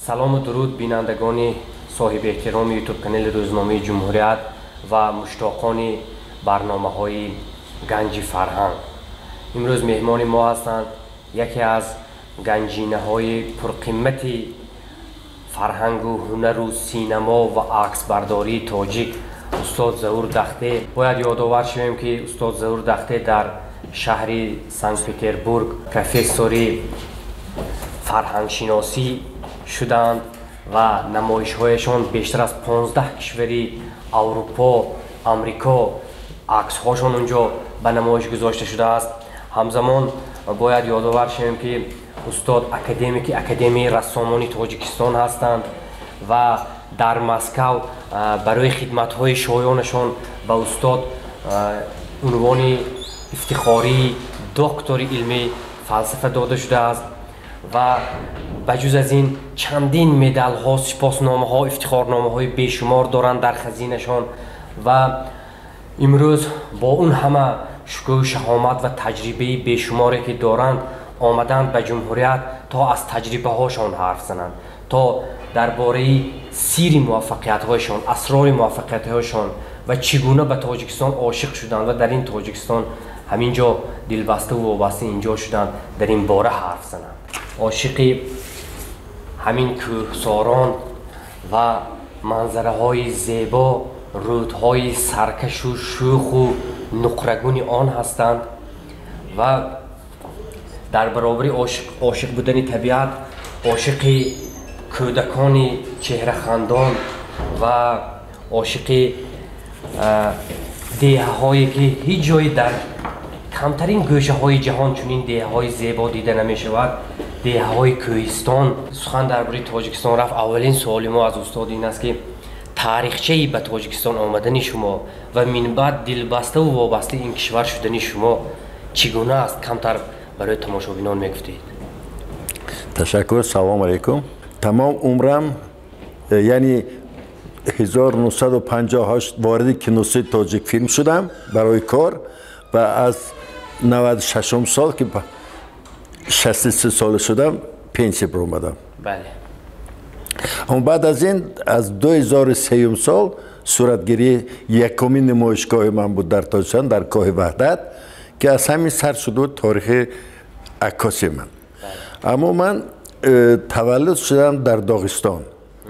Салому дуруд, бинандагони соҳиби эҳтироми Ютуб канали рӯзномаи Ҷумҳурият ва муштоқони барномаҳои Ганҷи фарҳанг. Имрӯз меҳмони мо ҳастанд яке аз ганҷинаҳои пурқимати фарҳангу ҳунару синамо ва аксбардории тоҷик, устод Заур Дахте. Бояд ёдовар шавем, ки устод Заур Дахте дар шаҳри Санкт Петербург профессори фарҳангшиносӣ шуданд ва намоишҳояшон бештар аз 15 кишвари Аврупо, Амрико аксҳошон унҷо ба намоиш гузошта шудааст. Ҳамзамон бояд ёдовар шавем, ки устод академики Академияи рассомони Тоҷикистон ҳастанд ва дар Москав барои хидматҳои шоёнашон ба устод унвони ифтихории доктори илми фалсафа дода шудааст ва ба ҷуз аз ин чандин медалҳо, сипосномаҳо, ифтихорномаҳои бешумор доранд дар хазинашон. Ва имрӯз бо он ҳама шукӯҳу шаҳомат ва таҷрибаи бешуморе, ки доранд, омаданд ба ҷумҳурият, то аз таҷрибаҳошон ҳарф зананд, то дар бораи сирри муваффақиятҳояшон, асрори муваффақиятҳояшон ва чӣ гуна ба Тоҷикистон ошиқ шуданд ва дар ин Тоҷикистон ҳамин ҷо дилбаставу вобаста ин ҷо шуданд, дар ин бора ҳарф зананд. Ошиқи ҳамин кӯҳсорон ва манзараҳои зебо, рӯдҳои саркашу шӯху нуқрагуни он ҳастанд ва дар баробари ошиқ будани табиат, ошиқи кӯдакони чеҳрахандон ва ошиқи деҳаҳое, ки ҳеҷ ҷое дар камтарин гӯшаҳои ҷаҳон чунин деҳаҳои зебо дида намешавад, деҳаҳои кӯҳистон. Сухан дар бораи Тоҷикистон рафт, аввалин суоли мо аз устод ин аст, ки таърихчаи ба Тоҷикистон омадани шумо ва минбаъд дилбаставу вобастаи ин кишвар шудани шумо чӣ гуна аст? Камтар барои тамошобинон мегуфтед. Ташаккур, салом алейкум. Тамом умрам, яъне 1958 вориди киностудияи Тоҷикфилм шудам барои кор ва аз 96 сол, ки 63 сола шудам, пенсия баромадам. Аммо баъд аз ин, аз 2003 сол суратгирии якумин намоишгоҳи ман буд дар Тоҷикистон, дар Кохи Ваҳдат, ки аз ҳамин сар шуда буд таърихи аккосии ман. Аммо ман таваллуд шудам дар Доғистон,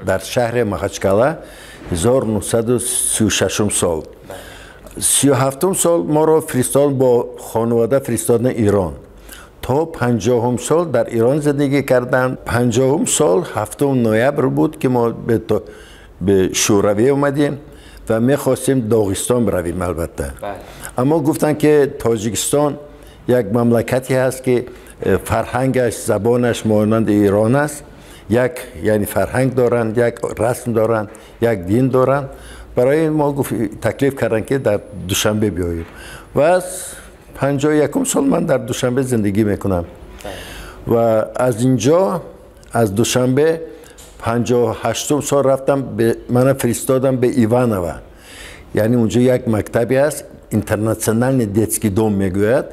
дар шаҳри Махачкала, 1936 сол. 37 сол моро фиристод, бо хонавода фиристоданд Ирон. То 50-ум сол дар Ирон зиндагӣ кардам. 50-ум сол 7 ноябр буд, ки мо ба Шӯравӣ омадем ва мехостем Доғистон биравем, албатта, аммо гуфтанд, ки Тоҷикистон як мамлакате ҳаст, ки фарҳангаш, забонаш монанди Ирон аст, як, яъне фарҳанг доранд, як расм доранд, як дин доранд. Барои мо гуфт, таклиф карданд, ки дар Душанбе биёем ва аз 51 сол ман дар Душанбе зиндагӣ мекунам. Ва аз инҷо, аз Душанбе, 58 сол рафтам, мана фиристодам ба Иваново, яъне унҷо як мактабе аст, интернациональный детский дом мегӯяд.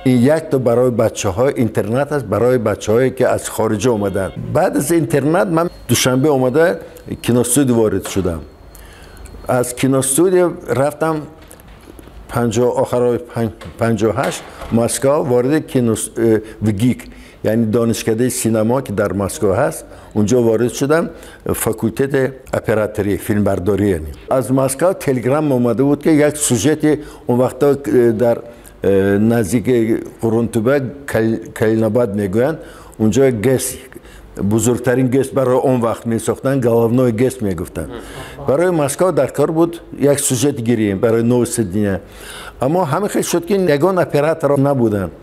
Ин якто барои бачаҳо интернат аст, барои бачаҳое, ки аз хориҷа омаданд. Баъд аз интернат ман Душанбе омада, киностудия ворид шудам. Аз киностудия рафтам охарои 58 Москва, вориди кино ВГИК, яъне донишкадаи синемо, ки дар Москва ҳаст, унҷо ворид шудам, факултети операторӣ, филмбардорӣ. Яъне аз Москва телеграмма омада буд, ки як сюжети он вақто дар наздики Қурунтуба, Калинобад мегӯянд, унҷо ГЭС, бузургтарин ГЭС барои он вақт месохтанд, головной ГЭС мегуфтанд. Барои Москва дар кор буд як сюжет гирем барои «Новости дня». Аммо ҳамин хел шуд, ки ягон оператор набуданд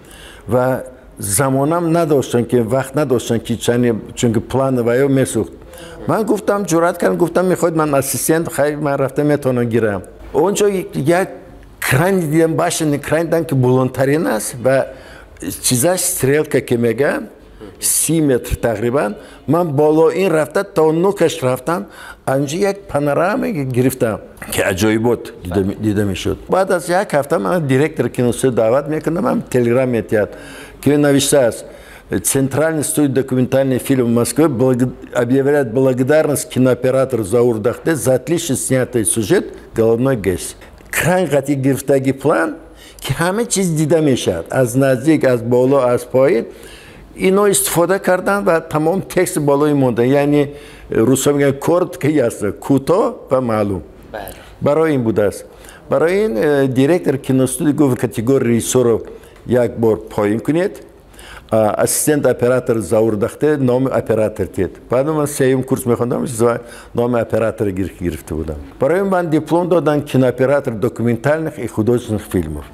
ва замонам надоштанд, ки вақт надоштанд, ки чунки план ва ё месӯхт. Ман гуфтам, ҷуръат кардам, гуфтам: «Мехоҳед, ман ассистент, хайр, ман рафта метавонам гирам». Онҷо як кран дидам, башни кран дидам, ки буландтарин аст ва чизаш, стрелка ки мегӯям, 30 метр тақрибан. Ман боло ин рафта, то нукаш рафтам, анҷо як панорама гирифтам, ки аҷоибот дида мешуд. Баъд аз як ҳафта ман директор киностудия даъват мекунам, ман телеграм метиҳад, ки навиштааст: Центральный студия документальный фильм в Москве объявляет благодарность кинооператору Заур Дахте за отлично снятый сюжет «Головной ГЭС». Кран қати гирифтаги план, ки ҳама чиз дида мешавад аз наздик, аз боло, аз поин. Ино истифода карданд ва тамом текст болои монда, яъне русо мегӯянд коротко, ясно, кӯтоҳ ва маълум. Барои ин будааст. Барои ин директор киностудия гуфт: категория режиссёро як бор поин кунед, ассистент оператор Заур Дахте номи оператор тед. Баъд ман сеюм курс мехондам, номи оператора гирифта будам. Барои ман диплом доданд кинооператор документальных и художественных фильмов.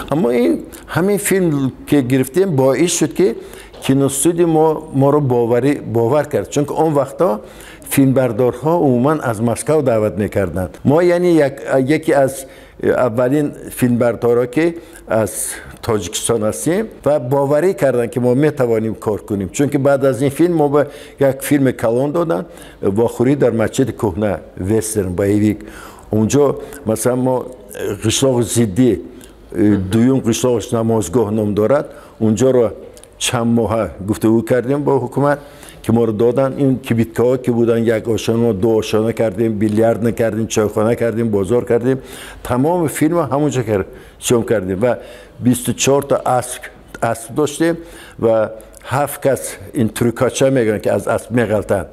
Аммо ин ҳамин филм ки гирифтем, боис шуд, ки киностудия моро бовар кард, чунки он вақтҳо филмбардорҳо умуман аз Москав даъват мекарданд. Мо яъне яке аз аввалин филмбардорҳо, ки аз Тоҷикистон ҳастем, ва боварӣ карданд, ки мо метавонем кор кунем, чунки баъд аз ин филм мо ба як филми калон доданд, «Вохӯрӣ дар масҷиди кӯҳна», вестерн, боевик. Унҷо масалан мо қишлоқи зиддӣ, дуюм қишлоқш Намозгоҳ ном дорад, унҷоро чанд моҳа гуфтугӯ кардем бо ҳукумат, ки моро доданд. Ин кибиткаҳо ки буданд, як ошона, ду ошона кардем, билярд накардем, чойхона кардем, бозор кардем. Тамоми филмро ҳамонҷо съём кардем ва 24 та асп доштем ва ҳафт кас, ин трюкача мегӯянд, ки аз асп меғалтанд,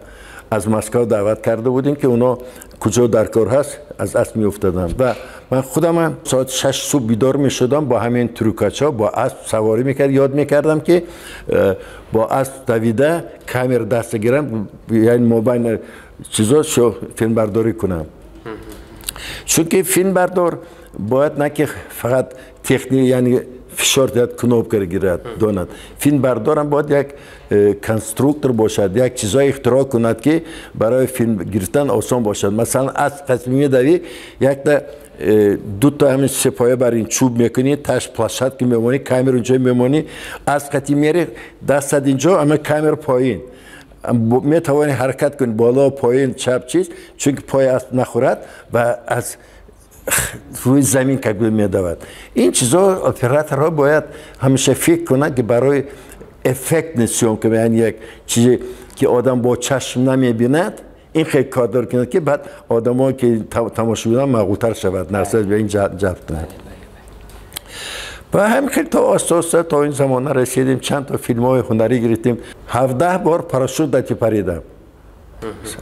аз Москва даъват карда будем, ки оно куҷо дар кор ҳаст, аз асп меуфтаданд. Ва ман худамам соати 6 субҳ бедор мешудам, бо ҳамин трюкача бо асп саворӣ мекард, ёд мекардам, ки бо асп давида, камера даста гирам, яъне мобайн чизо филмбардорӣ кунам. Чунки филмбардор бояд на ки фақат техник, яъне фишор диҳад, кнопкаро гирад, донад. Филмбардорам бояд як конструктор бошад, як чизҳое ихтироъ кунад, ки барои филм гирифтан осон бошад. Масалан, аз қасми медавӣ, якта дута ҳамин сепоя бар ин чӯб мекунӣ, таш площадка мемонӣ, камера унҷо мемонӣ, аз қати мери, дастат инҷо, ама камера поин, метавонӣ ҳаракат кунӣ боло, поин, чап, чиз, чунки пои асп нахӯрад ва аз рӯи замин как бы медавад. Ин чизо операторҳо бояд ҳамеша фикр кунанд, ки барои эффектный съёмка, яъне як чизе ки одам бо чашм намебинад, ин хел кадр кунад, ки баъд одамо ки тамошо бинанд, маъқултар шавад, назар ба ин ҷалб кунад. Ва ҳамин хел то оста оста то ин замона расидем. Чанд то филмҳои ҳунарӣ гирифтем. 17 бор парашют дати паридам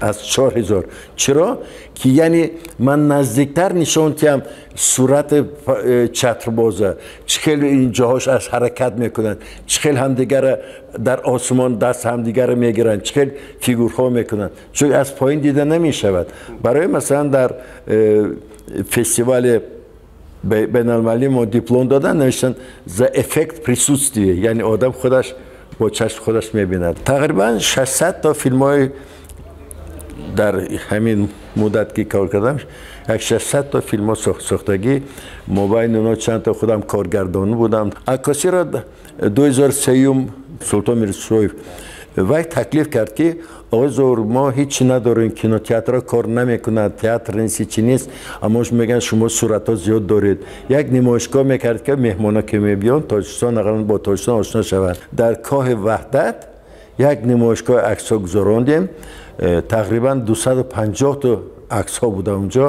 аз 4000. Чаро ки яъне ман наздиктар нишон диҳам сурати чатрбоза, чӣ хел ин ҷоҳош аз ҳаракат мекунанд, чӣ хел ҳамдигара дар осмон даст ҳамдигара мегиранд, чӣ хел фигурҳо мекунанд, чун аз поин дида намешавад. Барои масалан дар фестивали байналмилалӣ мо диплом доданд, навиштанд «за эффект присутствия», яъне одам худаш бо чашм худаш мебинад. Тақрибан 600 то филмҳои дар ҳамин муддат ки кор кардам, як 600 то филмҳо сохтагӣ. Мобайни оно чанд то худам коргардон будам. Аккосиро 2003 Султон Мирзиёев вай таклиф кард, ки оғои Зовур, мо ҳеҷ надорем, кинотеатрҳо кор намекунад, театр нест, ҳечи нест, аммо мегӯянд, шумо суратҳо зиёд доред. Як намоишгоҳ мекард, ки меҳмоно ки мебиёнд Тоҷикистон, ақаллан бо Тоҷикистон ошно шаванд. Дар Коҳи Ваҳдат як намоишгоҳи аксҳо гузарондем. Тақрибан 250 то аксҳо буда унҷо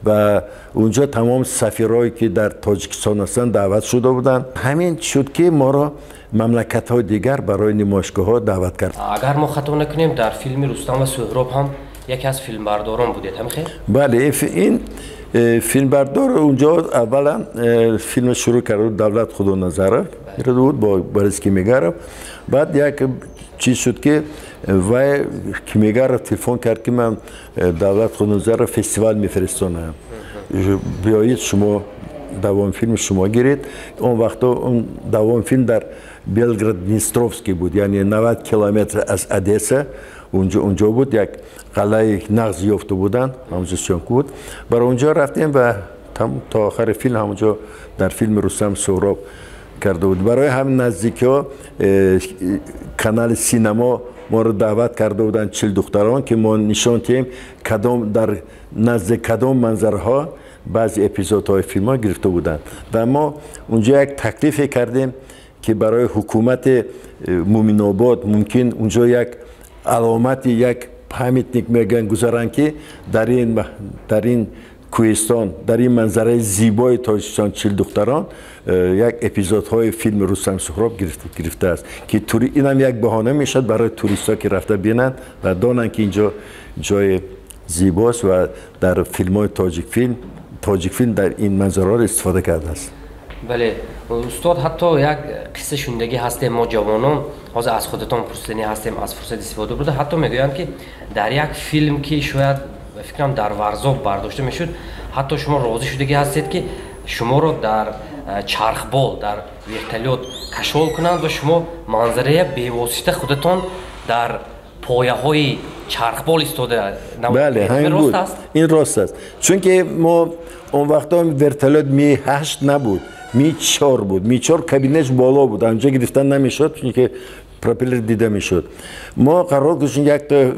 ва унҷо тамом сафирҳое ки дар Тоҷикистон ҳастанд, даъват шуда буданд. Ҳамин шуд, ки моро мамлакатҳои дигар барои намоишгоҳҳо даъват кард. Агар мо хато накунем, дар филми «Рустам ва Суҳроб» ҳам яке аз филмбардорон будед, ҳамин хел? Бале, ин филмбардор унҷо аввалан филм шурӯъ кард, Давлат Худоназаров буд бо Борис Кимигаров. Баъд як чиз шуд, ки вай Кимигаров телефон кард, ки ман Давлат Худоназаров фестивал мефиристонам, биёед, шумо давоми филми шумо гиред. Он вақто он давоми филм дар Белгород Днестровский буд, яъне 90 километр аз Одесса, унҷо буд, як қалъаи нағз ёфта буданд, ҳамонҷо съёмка буд. Барои унҷо рафтем ва то охари филм ҳамонҷо дар филми «Рустам Суҳроб» карда буд. Барои ҳамин наздикиҳо канали Синемо моро даъват карда буданд, 40 духтарон, ки мо нишон диҳем, кадом дар назди кадом манзараҳо баъзе эпизодҳои филмҳо гирифта буданд. Ва мо унҷо як таклифе кардем. ки барои ҳукумати Муминобод мумкин унҷо як аломати, як памятник мегӯянд, гузаранд, ки дар ин кӯҳистон, дар ин манзараи зибои Тоҷикистон 40 духтарон як эпизодҳои филми Рустам Суҳроб гирифтааст, ки инам як баҳона мешавад барои туристҳо, ки рафта бинанд ва донанд, ки инҷо ҷои зибост ва дар филмҳои Тоҷикфилм дар ин манзараҳоро истифода кардааст. Бале, устод, ҳатто як қисса шунидагӣ ҳастем мо, ҷавонон, ҳозир аз худатон пурсиданӣ ҳастем, аз фурсат истифода бурда. Ҳатто мегӯянд, ки дар як филм, ки шояд, ба фикрам, дар Варзоб бардошта мешуд, ҳатто шумо розӣ шудагӣ ҳастед, ки шуморо дар чархбол, дар вертолёт кашол кунанд ва шумо манзарая бевосита худатон дар пояҳои чархбол истода. Бале, ҳамин буд, ин рост аст, чунки мо он вақтҳо вертолёт Ми-8 набуд, Ми-4 буд. Ми-4 кабинаш боло буд, анҷо гирифтан намешуд, чунки пропеллер дида мешуд. Мо қарор гузоштем, якта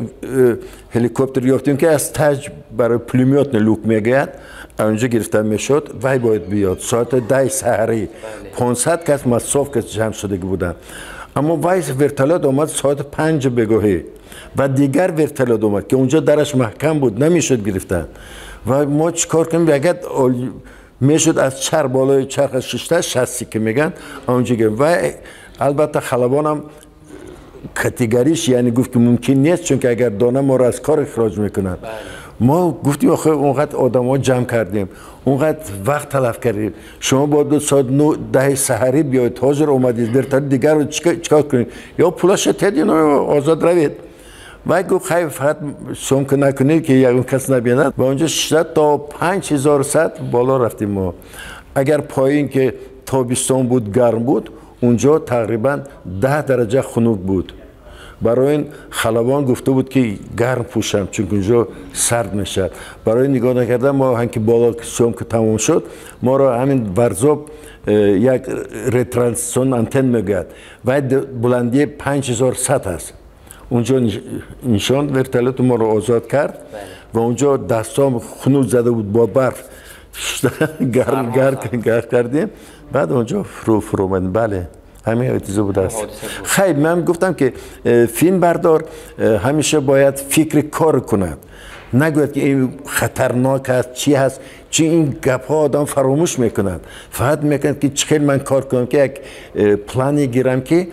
ҳеликоптер ёфтем, ки аз таҷ барои пулемётный люк мегӯяд, анҷо гирифтан мешуд. Вай бояд биёд соати 10 саҳарӣ, 500 кас массовка ҷамъ шудагӣ буданд. Аммо вай вертолёт омад соати 5 бегоҳӣ ва дигар вертолёт омад, ки унҷо дараш маҳкам буд, намешуд гирифтан. Ва мо чӣ кор кунем? Агар мешуд, аз чарх, болои чарха шишта, шасси ки мегӯянд, онҷо. Ва албатта халабонам категорически, яъне гуфт, ки мумкин нест, чунки агар дона, моро аз кор ихроҷ мекунад. Мо гуфтем: охе, онқадр одамҳо ҷамъ кардем, онқадр вақт талаф кардем, шумо бояд соат 9, 10 саҳарӣ биёед, ҳозир омадед, вертолёт дигарро чикор кунед? Ё пулаша тед, озод равед. Вай гуфт: хай, фақат съёмка накунед, ки ягон кас набинад. Ва онҷо шиша то 5100 боло рафтем мо. Агар поин, ки тобистон буд, гарм буд, унҷо тақрибан 10 дараҷа хунук буд. Барои ин халабон гуфта буд, ки гарм пӯшам, чунки унҷо сард мешавад. Барои нигоҳ накардан мо ҳам ки боло съёмка тамом шуд, моро ҳамин Варзоб як ретрансляцион антен мегӯяд, вай баландии 5100 аст, унҷо нишон, вертолёту моро озод кард. Ва унҷо дастом хунук зада буд, бо барф гарм кардем, баъд онҷо фуромадем. Бале, ҳамин чизо будааст. Хайр, ман гуфтам, ки филмбардор ҳамеша бояд фикри кор кунад, нагӯяд, ки ин хатарнок аст, чӣ ҳаст, чи ин гапҳо одам фаромӯш мекунад. Фақат мекунад, ки чӣ хел ман кор кунам, ки як плане гирам, ки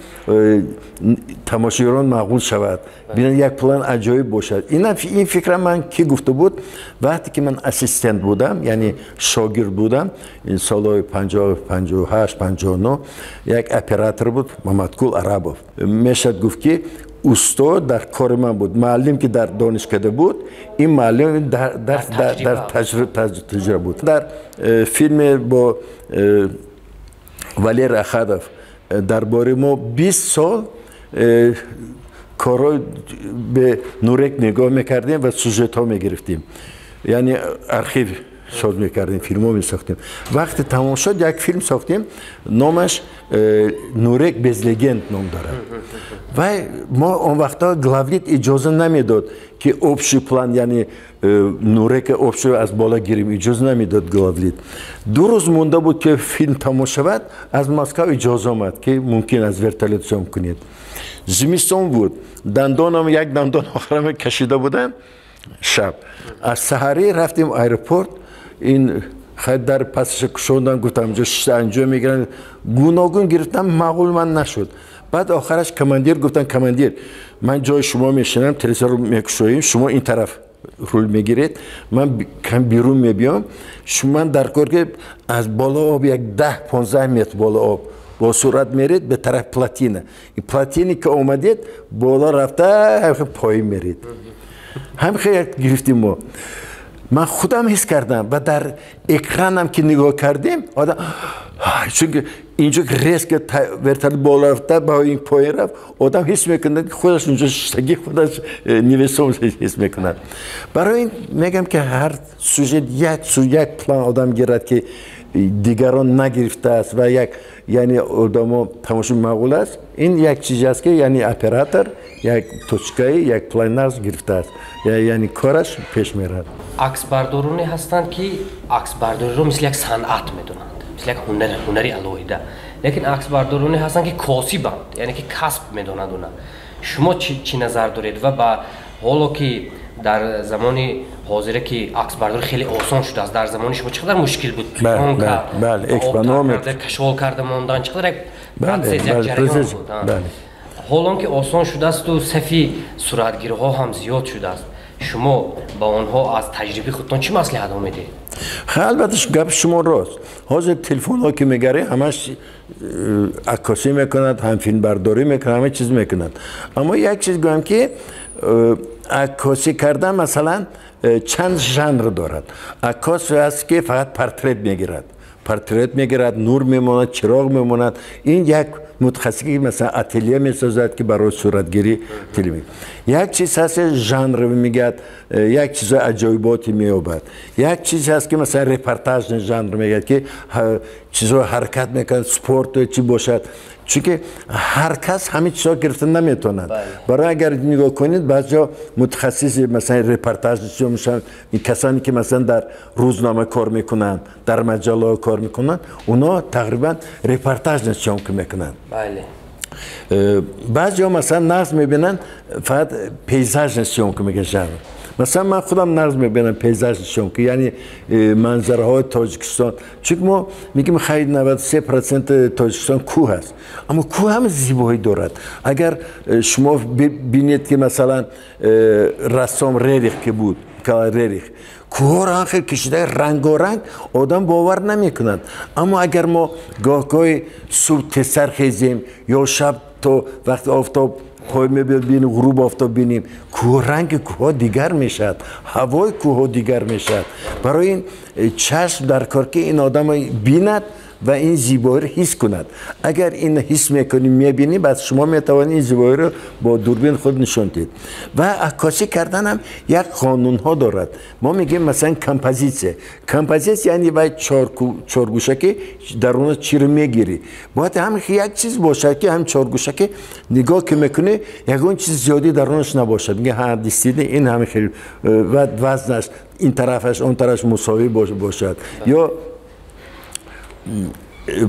тамошогарон маъқул шавад, бинад, як план аҷоиб бошад. Ин фикра ман ки гуфта буд, вақте ки ман ассистент будам, яъне шогирд будам, солҳои 58, 59, як оператор буд, Мамадқул Арабов. Мешавад гуфт, ки устод дар кори ман буд, муаллим, ки дар донишкада буд, ин муаллим дар таҷриба буд. Дар филме бо Валер Ахадов дар бораи мо 20 сол корҳои бе Нурек нигоҳ мекардем ва сюжетҳо мегирифтем, яъне архив соз мекардем, филмҳо месохтем. Вақте тамом шуд, як филм сохтем, номаш «Нурек без легенд» ном дорад. Вай мо он вақтҳо главлит иҷоза намедод, ки общий план, яъне Нурека общий аз боло гирем, иҷоза намедод главлит. 2 рӯз монда буд, ки филм тамом шавад, аз Москав иҷоза омад, ки мумкин аз вертолёт съём кунед. Зимистон буд, дандонам, як дандон охирам кашида будам. Шаб аз саҳарӣ рафтем аэропорт. Ин хай дар пасаша кушондам, гуфтам, инҷо шиша анҷо мегиранд, гуногун гирифтам, маъқул ман нашуд. Баъд охараш командир гуфтан: «Командир, ман ҷои шумо мешинам, трезаро мекушоем, шумо ин тараф рул мегиред, ман кам берун мебиём. Шумо дар кор, ки аз боло об, як 10-15 метр боло об, бо суръат меред ба тараф плотина. Плотине ки омадед, боло рафта поин меред». Ҳам хел гирифтем мо. Ман худам ҳис кардам ва дар экранам ки нигоҳ кардем, одам, чунки инҷо резко вертолёт боло рафта, ба ин поин рафт, одам ҳис мекунад, ки худаш унҷо шиштагӣ, худаш невесом ҳис мекунад. Барои ин мегам, ки ҳар сюжет як план одам гирад, ки дигарон нагирифтааст ва як, яъне одамо тамошо маъқул аст. Ин як чиз аст, ки яъне оператор як точкаи, як план нағз гирифтааст, яъне кораш пеш меравад. Аксбардороне ҳастанд, ки аксбардориро мисли як санъат медонанд, мисли як ҳунари алоҳида. Лекин аксбардороне ҳастанд, ки косибанд, яъне ки касб медонанд уна. Шумо чӣ назар доред? Ва ба ҳоло ки дар замони ҳозира ки аксбардорӣ хеле осон шудааст, дар замони шумо чӣ қадар мушкил буд? Кашол карда мондан чӣ қадар як процесс, як ҷараён буд. Ҳолон ки осон шудаасту сафи суратгирҳо ҳам зиёд шудааст, шумо ба онҳо аз таҷрибаи худтон чӣ маслиҳатҳо медиҳед? Албатта, гапи шумо рост. Ҳозир телефонҳо ки мегарӣ, ҳамаш аккосӣ мекунад, ҳам филмбардорӣ мекунад, ҳама чиз мекунад. Аммо як чиз гӯям, ки аккосӣ кардан, масалан, чанд жанр дорад. Аккос аст, ки фақат портрет мегирад, портрет мегирад, нур мемонад, чироғ мемонад. Ин як мутахассис, ки масалан ателье месозад, ки барои суратгирӣ телевизор. Як чиз ҳаст, жанр мегӯяд, як чизои аҷоиботе меёбад. Як чиз ҳаст, ки масалан репортажный жанр мегӯяд, ки чизҳо ҳаракат мекунад, спорт чӣ бошад, чунки ҳар кас ҳамин чизҳо гирифта наметавонад. Барои агар нигоҳ кунед, баъзеҳо мутахассиси масалан репортаж мешаванд, касоне ки масалан дар рӯзнома кор мекунанд, дар маҷаллаҳо кор мекунанд, онҳо тақрибан репортажный съёмка мекунанд. Баъзеҳо масалан нағз мебинанд, фақат пейзажный съёмка мегӯянд, жанр. Масалан, ман худам нағз мебинам пейзажный съёмка, яъне манзараҳои Тоҷикистон, чунки мо мегӯем, хайр, 93% Тоҷикистон кӯҳ аст, аммо кӯҳ ҳам зебоӣ дорад. Агар шумо бинед, ки масалан рассом Рерих ки буд, Рерих, кӯҳҳоро ҳам хел кашида, рангоранг, одам бовар намекунад. Аммо агар мо гоҳ-гоҳи субҳ тезтар хезем ё шаб то вақти офтоб пой мебиёд бинем, ғуруб офтоб бинем, кӯҳ, ранги кӯҳҳо дигар мешавад, ҳавои кӯҳҳо дигар мешавад. Барои ин чашм дар кор, ки ин одам бинад ва ин зебоиро ҳис кунад. Агар ин ҳис мекунӣ, мебинӣ, баъд шумо метавонед ин зебоиро бо дурбин худ нишон диҳед. Ва аккосӣ карданам як қонунҳо дорад. Мо мегӯем, масалан, композитсия. Композитсия яъне вай чоргӯша, ки дар он чиро мегирӣ, бояд ҳам як чиз бошад, ки ҳам чоргӯша ки нигоҳ ки мекунӣ, ягон чиз зиёдӣ дар онаш набошад. Мега, ҳа, действительно, ин ҳам хеле вазнаш ин тарафаш, он тарафаш мусовӣ бошад. Ё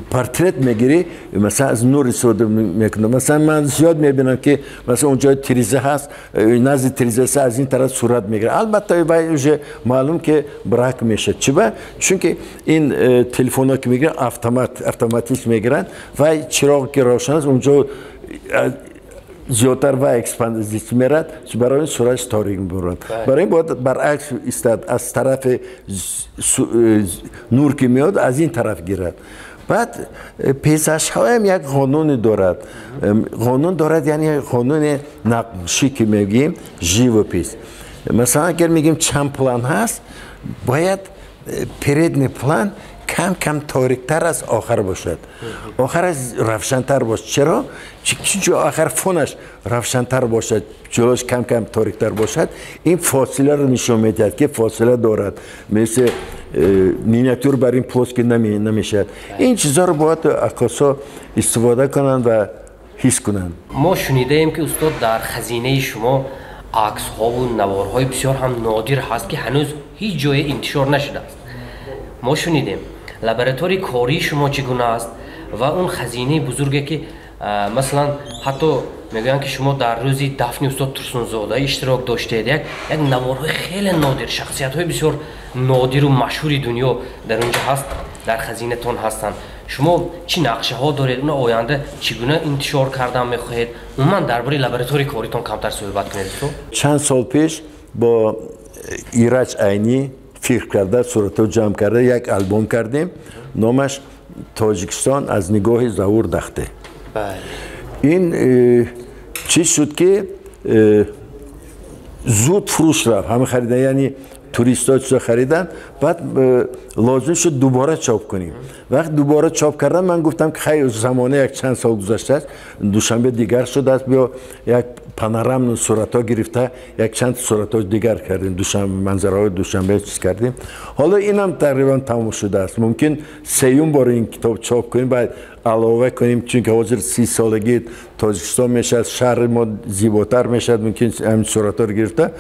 портрет мегирӣ, масалан, аз нур истифода мекунам. Масалан, ман зиёд мебинам, ки масалан онҷо тиреза ҳаст, назди тиреза аз ин тараф сурат мегирад. Албатта, вай уже маълум ки брак мешавад. Чиба? Чунки ин телефонҳо ки мегиранд, автомат, автоматик мегиранд. Вай чироғ ки равшан аст, онҷо зиёдтар вай экспозитсия мерад, барои ин сураташ торик мебурад. Барои ин бояд баръакс истад, аз тарафи нур ки меояд, аз ин тараф гирад. Баъд пейзажҳоям як қонуне дорад, қонун дорад, яъне қонуни нақшӣ ки мегӯем, живопись. Масалан, агар мегӯем чанд план ҳаст, бояд передний план кам кам ториктар аз охар бошад, охараш равшантар бошад. Чаро? Чунки охар фонаш равшантар бошад, ҷилош кам кам ториктар бошад. Ин фосиларо нишон медиҳад, ки фосила дорад, мисли миниатюр бар ин плоский намешавад. Ин чизҳоро бояд аккосҳо истифода кунанд ва ҳис кунанд. Мо шунидаем, ки устод, дар хазинаи шумо аксҳову наворҳои бисёр ҳам нодир ҳаст, ки ҳанӯз ҳеҷ ҷое интишор нашудааст. Мо шунидем. Лаборатории кории шумо чӣ гуна аст ва он хазинаи бузурге, ки масалан ҳатто мегӯянд, ки шумо дар рӯзи дафни устод Турсунзода иштирок доштед, як наворҳои хеле нодир, шахсиятҳои бисёр нодиру машҳури дунё дар он ҷо ҳаст, дар хазинатон ҳастанд. Шумо чӣ нақшаҳо доред? Уна оянда чӣ гуна интишор кардан мехоҳед? Умуман, дар бораи лаборатории коритон камтар суҳбат кунед, устод. Чанд сол пеш бо Ираҷ Айнӣ фикр карда, суратҳо ҷамъ карда, як албом кардем, номаш «Тоҷикистон аз нигоҳи Завур Дахте». Ин чиз шуд, ки зуд фурӯш рафт, ҳама харидан, яъне туристҳо чизо хариданд. Баъд лозим шуд дубора чоп кунем. Вақт дубора чоп кардан, ман гуфтам, ки хайр, замона як чанд сол гузаштааст, Душанбе дигар шудааст, биё як панорамный суратҳо гирифта, як чанд суратҳо дигар кардем, Душанбе, манзараҳои Душанбе чиз кардем. Ҳоло инам тақрибан тамом шудааст. Мумкин сеюм бор ин китоб чоп кунем. Баъд алова кунем, чунки ҳозир 30 солагии Тоҷикистон мешавад, шаҳри мо зеботар мешавад, мумкин ҳамин суратҳоро гирифта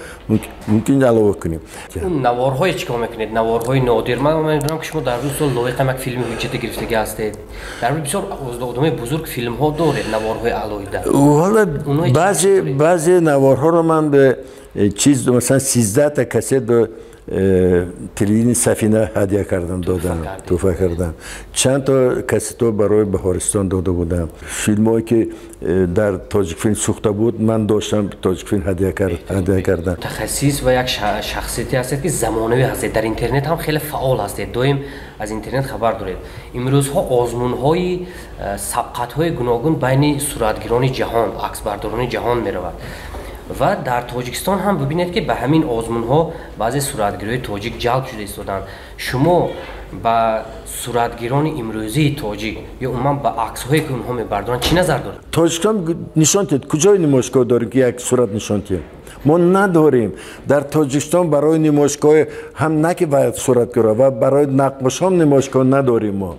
мумкин алова кунем. Наворҳое чӣ кор мекунед? Наворҳои нодир. Ман медонам, ки шумо дар рӯз сол лоиқам як филми ҳуҷҷате гирифтагӣ ҳастед. Дар рӯи бисёр одамои бузург филмҳо доред, наворҳои алоҳида. Ҳола баъзе наворҳоро ман ба чиз, масалан 13 та кассет ба телевидении Сафина ҳадя кардам, додам, тӯҳфа кардам. Чанд то кассетҳо барои Баҳористон дода будам. Филмҳое ки дар Тоҷикфилм сӯхта буд, ман доштам, Тоҷикфилм ҳадя кардам. Мутахассис ва як шахсияте ҳастед, ки замонавӣ ҳастед, дар интернет ҳам хеле фаъол ҳастед, доим аз интернет хабар доред. Имрӯзҳо озмунҳои сабқатҳои гуногун байни суратгирони ҷаҳон, аксбардорони ҷаҳон меравад ва дар Тоҷикистон ҳам бибинед, ки ба ҳамин озмунҳо баъзе суратгирони тоҷик ҷалб шуда истоданд. Шумо ба суратгирони имрӯзии тоҷик ё умуман ба аксҳое, ки онҳо мебардоранд, чӣ назар доред? Тоҷикистон нишон диҳед, куҷои намоишгоҳ дорем, ки як сурат нишон диҳем? Мо надорем. Дар Тоҷикистон барои намоишгоҳ ҳам на ки бояд суратгиро, ва барои наққошҳам намоишгоҳ надорем мо.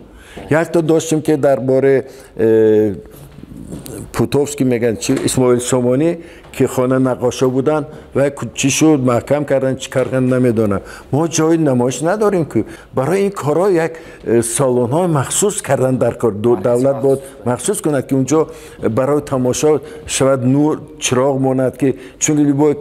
Якто доштем, ки дар бораи Путовский мегӯянд, чи Исмоил Сомонӣ, ки хона наққошо буданд, ва чӣ шуд, маҳкам карданд, чӣ карданд, намедонам. Мо ҷои намоиш надорем, ки барои ин корҳо як салонҳои махсус кардан дар кор. Давлат бояд махсус кунад, ки унҷо барои тамошо шавад, нур, чироғ монад, ки чун любой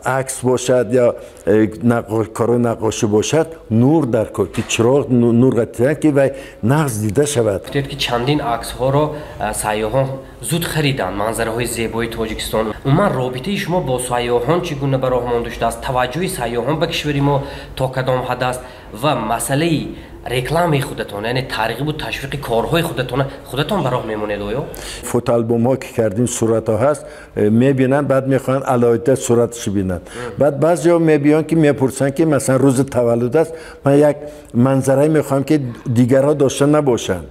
акс бошад ё корҳои наққошӣ бошад, нур дар кор, ки чироғ нур қатидан, ки вай нағз дида шавад. Гуфтед, ки чандин аксҳоро сайёҳон зуд хариданд, манзараҳои зебои Тоҷикистон. Умуман робитаи шумо бо сайёҳон чӣ гуна ба роҳ монда шудааст? Таваҷҷӯҳи сайёҳон ба кишвари мо то кадом ҳад аст? Ва масъалаи рекламаи худатон, яъне тарғибу ташвиқи корҳои худатон, худатон ба роҳ мемонед оё? Фотоалбомҳо ки кардем, суратҳо ҳаст, мебинанд, баъд мехоҳанд алоҳида сураташо бинанд. Баъд баъзеҳо мебиёнд, ки мепурсанд, ки масалан рӯзи таваллуд аст, ман як манзарае мехоҳам, ки дигарҳо дошта набошанд.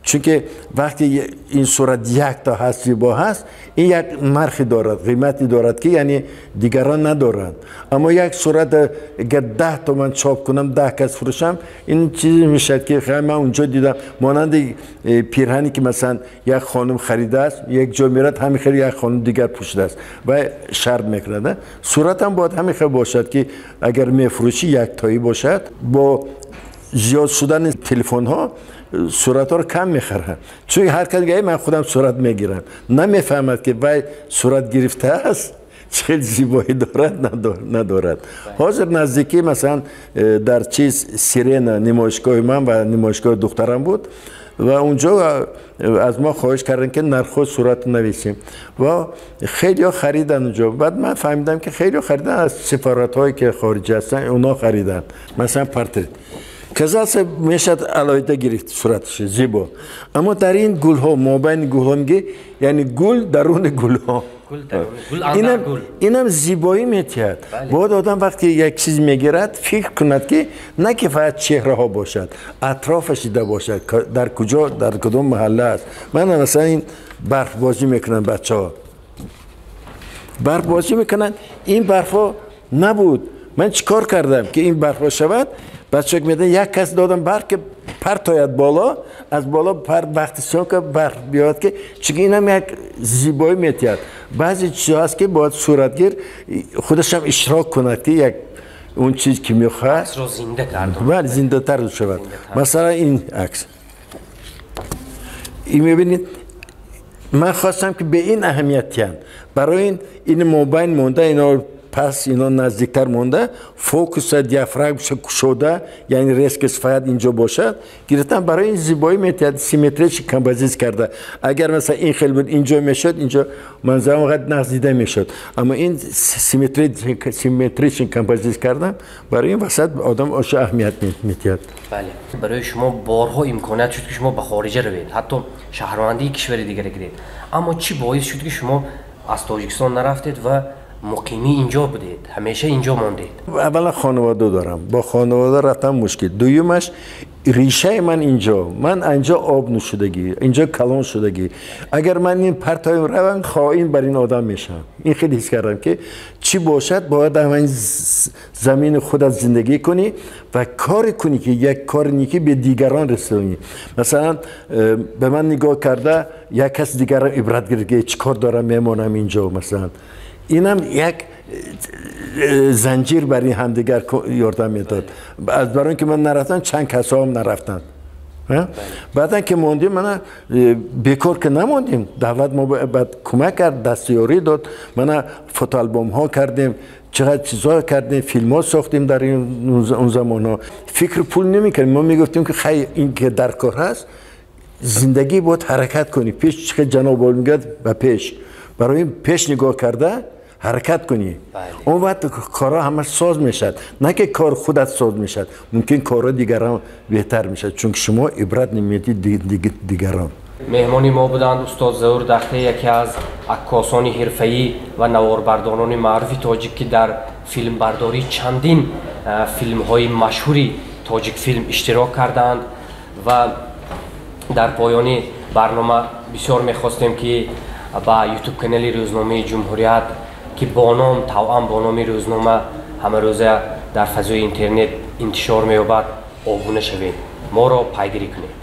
Чунки вақте ин сурат якта ҳаст, зебо ҳаст, ин як нархе дорад, қимате дорад, ки яъне дигарон надоранд. Аммо як сурат агар 10 томан чоп кунам, 10 кас фурӯшам, ин чизе мешавад, ки ман унҷо дидам, монанди пирҳане, ки масалан як хонум харидааст, як ҷо меравад, ҳамин хел як хонум дигар пӯшидааст ва шарм мекунад. Сурат ҳам бояд ҳамин хел бошад, ки агар мефурӯшӣ, яктоӣ бошад. Бо зиёд шудани телефонҳо суратҳоро кам мехаранд, чун ҳар кас мегӯяд, ман худам сурат мегирам, намефаҳмад, ки вай сурат гирифтааст чӣ зебоӣ дорад, надорад. Ҳозир наздикӣ масалан дар чиз Сирена намоишгоҳи ман ва намоишгоҳи духтарам буд, ва унҷо аз мо хоҳиш карданд, ки нархҳо сурат нависем, ва хелеҳо хариданд унҷо. Баъд ман фаҳмидам, ки хелеҳо хариданд аз сафоратҳое, ки хориҷ ҳастанд, онҳо хариданд. Масалан портрет казалса мешавад алоҳида гирифт сураташ зебо, аммо дар ин гулҳо, мобайни гулҳо мегӣ, яъне гул даруни гулҳо, инам зебоӣ метиҳад. Бояд одам вақте як чиз мегирад, фикр кунад, ки на ки фақат чеҳраҳо бошад, атрофаш дида бошад, дар куҷо, дар кадом маҳалла аст. Ман масалан ин барфбозӣ мекунанд, бачаҳо барфбозӣ мекунанд, ин барфҳо набуд. Ман чӣ кор кардам, ки ин барфҳо шавад? Бачаҳо ки медонанд, як кас додам барф, ки партояд боло, аз боло вақти съёмка барф биёяд, ки чунки инам як зебоӣ метиҳад. Баъзе чизҳо ҳаст, ки бояд суратгир худашам иштирок кунад, ки як он чиз, ки мехоҳад, зинда кард, бале, зиндатар шавад. Масалан ин акс, ин мебинед, ман хостам, ки ба ин аҳамият диҳам. Барои ин мобайн монда, ино пас ино наздиктар монда, фокуса, диафрагмаша кушода, яъне резкость фақат инҷо бошад, гирифтам. Барои ин зебоӣ метиҳад, симметрия композитсия карда. Агар масалан ин хел буд, инҷо мешуд, инҷо манзара онқадр нағз дида мешуд, аммо ин симметричный композитсия кардам, барои ин васат одам оша аҳамият метиҳад. Бале, барои шумо борҳо имконият шуд, ки шумо ба хориҷа равед, ҳатто шаҳрвандии кишвари дигаре гиред, аммо чӣ боис шуд, ки шумо аз Тоҷикистон нарафтед ва муқимӣ инҷо будед, ҳамеша инҷо мондед? Аввала хонавода дорам, бо хонавода рафтан мушкил. Дуюмаш Решаи ман инҷо, ман инҷо об нӯшидагӣ, инҷо калон шудагӣ. Агар ман ин партоем равам, хоин бар ин одам мешавам. Ин хеле ҳис кардам, ки чӣ бошад, бояд ҳамин замини худат зиндагӣ кунӣ ва коре кунӣ, ки як кори некӣ ба дигарон расонӣ. Масалан, ба ман нигоҳ карда як кас дигарам ибрат гирифт, ки чӣ кор дорам, мемонам инҷо. Масалан, инам як занҷир бар ин ҳамдигар ёрдам медод. Аз барои ин ки ман нарафтам, чанд касоам нарафтанд. Баъдан ки мондем, мана бекор ки намондем, давлат мо баъд кӯмак кард, дастёрӣ дод. Мана фотоалбомҳо кардем, чақадр чизҳо кардем, филмҳо сохтем. Дар он замонҳо фикр пул намекардем. Мо мегуфтем, ки хай, ин ки дар кор ҳаст, зиндагӣ бояд ҳаракат кунӣ пеш. Чӣ ҷаноб мегӯяд, ба пеш, барои пеш нигоҳ карда ҳаракат кунӣ, он вақт корҳо ҳамаш соз мешавад. На ки кор худат соз мешавад, мумкин корҳо дигарон беҳтар мешавад, чунки шумо ибрат намедиҳед дигарон. Меҳмони мо буданд устод Заур Дахте, яке аз аккосони ҳирфаӣ ва наворбардорони маъруфи тоҷик, ки дар филмбардории чандин филмҳои машҳури Тоҷикфилм иштирок кардаанд. Ва дар поёни барнома бисёр мехостем, ки ба Ютуб канали рӯзномаи Ҷумҳурият, ки бо ном, тавъан бо номи рӯзнома ҳамарӯза дар фазои интернет интишор меёбад, обуна шавед, моро пайгирӣ кунед.